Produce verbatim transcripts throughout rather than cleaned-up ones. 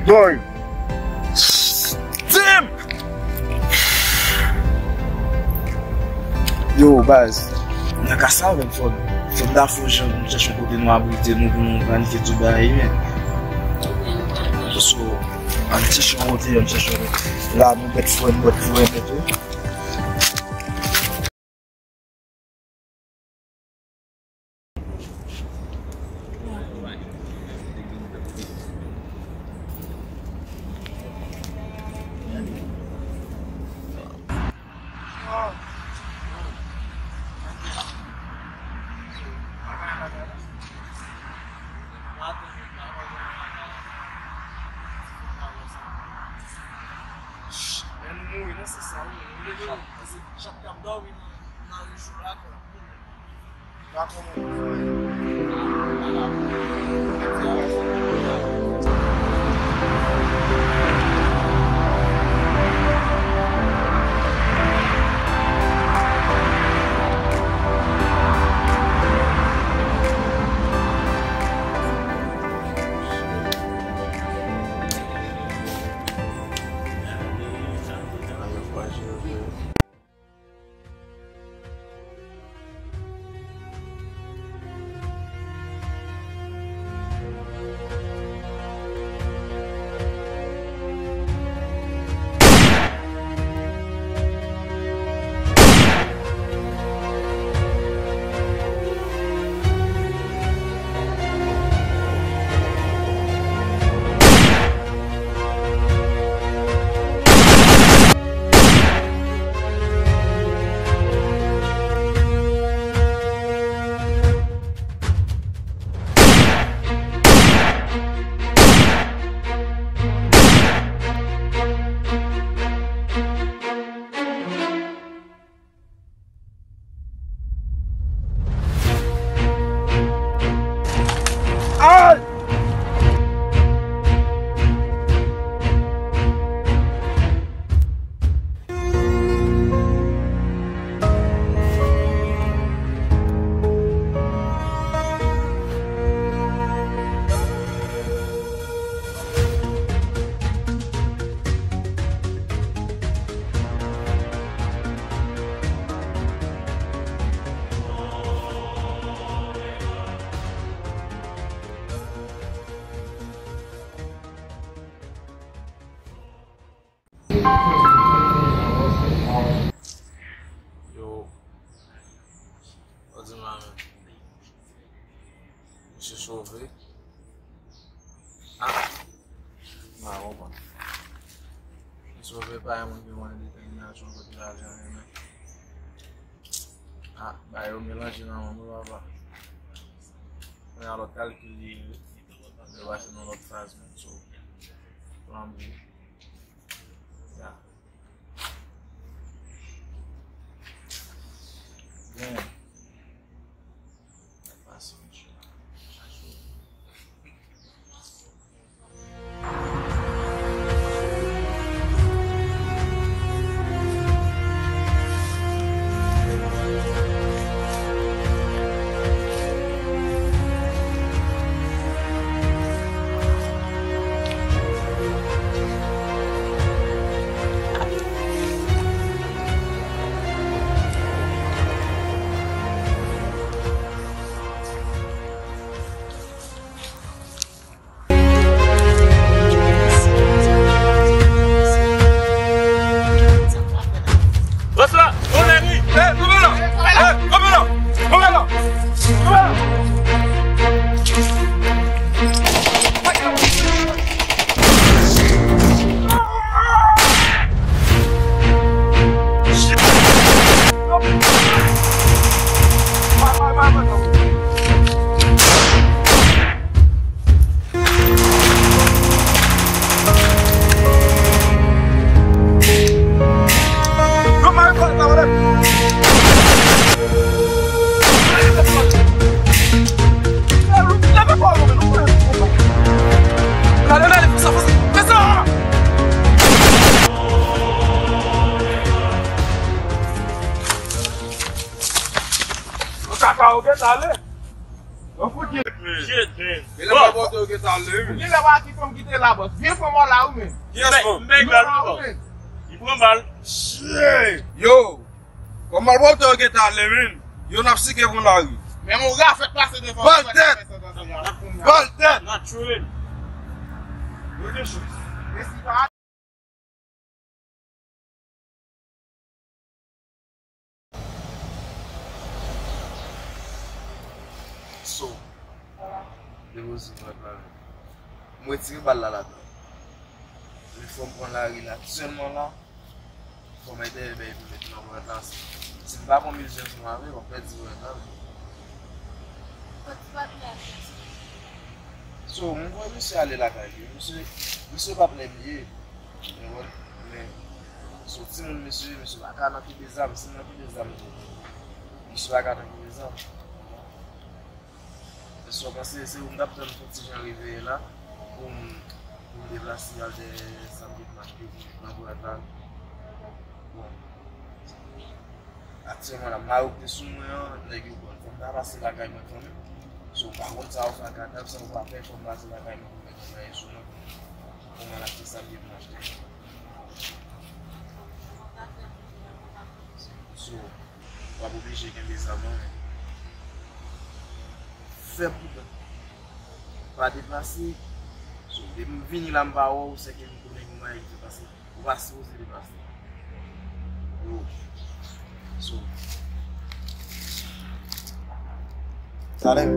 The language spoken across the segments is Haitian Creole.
Boy! Damn! Yo, baz. Nan ka sa menm, fò, fò m ta fè yon jan, nou chèche yon kote nou abrite nou pou nou planifye tout bagay, men. So, ann chèche yon kote, ann chèche yon kote. La, nou bèt fou, nou bèt fou, bèt fou. Lè nou mouri, non, se sa, wi. Nou leve, nou, paske chat k ap dòmi nan, nan rijou la, kwa. Pa kòman nou fè. Yo, òdinè la menm. Misye sove. Ah, m pa konprann. Misye sove pa yon moun ki konnen detèminasyon kote lajan renmen. Ah, bagay yo melanje nan men mwen, papa. Kounye a lòt kalkil li ye, yo pase nan lòt faz menm, so, plan B. Ya. Damn. Sa pase, mesye. Chache. Kaka, ou gentan ale? Ou fout ye. Shit. E lè malpwòpte yo gentan ale, wi. Ou gen lè pa ki fanm ki te la, bòs. Vye fanm la, wi, men. Kiyès fanm? M bay bal, wi, bòs. Li pran bal. Shit! Yo! Kòm malpwòpte yo gentan ale, men. Yo n ap sike pran lari. Men mon rafèt pase devan. Bal tèt! Bal tèt! N a tchoul. Yo gen chans. So, depoze vant la. M retire bal la ladan. Men fò m pran lari la. Sèlman la, fò m al dèyè bay pou met nan vant la. Si m pa pran mizè ansanm avè, w ap pèdi vant la. Kot vant la? So, m voye misye ale lakay li. Misye, misye p ap lè m ye. Ou konprann? Men, se yon timoun mesye, mesye pa ka nan kenbe zam, si m nan kenbe zam tou. Mesye pa ka nan kenbe zam. Mesye, w panse se ou m t ap tann pou ti jan reveye la, pou m, pou m deplase al dèyè sa m te pran achte pou nan bwat la. Bon. Aktyèlman la, mari w te sou mwen an, nèg yo pran l. Fò m ta pase lakay mwen kanmenm. So, m pa konn sa w fè ak kadav, sa w pa fè, fò m pase lakay mwen pou m mete yon bagay sou mwen pou m, pou m al achte sa m gen pou m achte. So, w ap oblije kenbe zam nan men. Fè prudent. Pa deplase. So, depi m vini la, m pa wè w, se ke m konnen gen yon bagay ki fè pase. Ou pa sipoze deplase. Yo. So. Salem.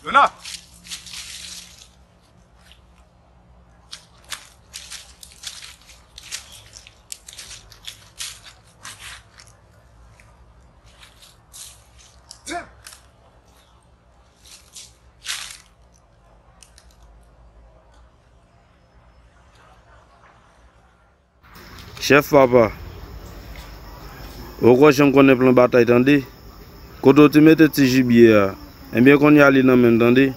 Yona! Chèf papa, ou kwè jan m konnen plan batay tande? Kote w te mete ti jibye a? Ebyen kounye a li nan men m tande.